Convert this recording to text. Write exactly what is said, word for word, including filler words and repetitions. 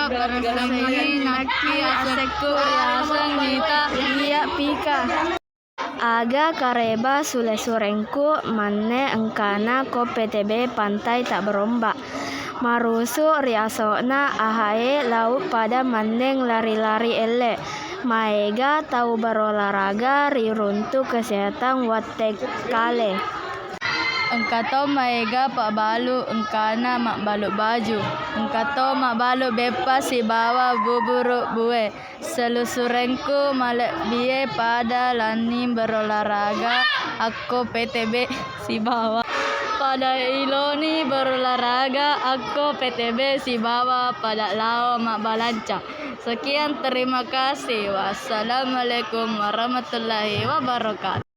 Bersengi nakki asekku riaseng Nita. Iya, Pika. Aga kareba sule-surengku manne engkana ko P T B Pantai Tabberombak. Marusu ri aso'na ahae lau pada manneng lari-lari elle. Maega tau berolahraga ri runtu kesehatan wattekkale. Engka to maega pabbalu engkana mabbalu baju. Engka to mabbalu beppa sibawa buburu bue. Selusurengku malebbie pada lani berolahraga akko P T B sibawa pada iloni berolahraga akko P T B sibawa pada lao mabbalanca. Sekian, terima kasih. Wassalamualaikum warahmatullahi wabarakatuh.